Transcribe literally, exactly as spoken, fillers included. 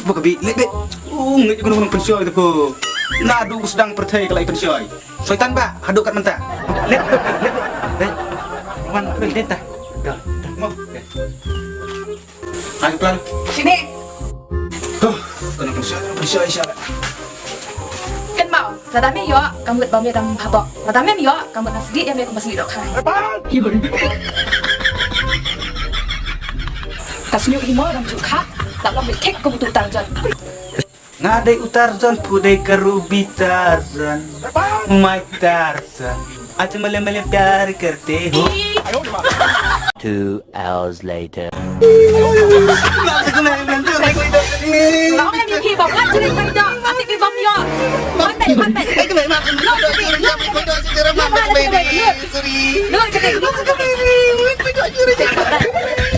Ba ka bi leh bit. U ngeit ïa ka nongpynshoi te ko. Naduh ba sdang pyrthei ka la ïa pynshoi. Soitan ba haduh kat mynta. Leh bit, leh bit. Wan bit ta. Dah, dah. Mo. Ai plan. Sini. Huh, ka nongpynshoi, nongpynshoi sha. Kynmaw, lada me ïoh ka mut ba me dang ha bok. Lada mem ïoh ka mut nga sdieh ïa me kumba sdieh dohkha. Ka sniewhimo dang ju kha. Lada long me thik kum utu u Tarzan. Nga dei u Tarzan, phu dei ka Ruby Tarzan. My Tarzan. आज मले मले प्यार करते हो। Two hours later. Long em ïa phi ba wat jrei bad ïoh, ati phi bym ïoh. Wan bad, wan bad. Lut jrei, lut jrei, lut jrei.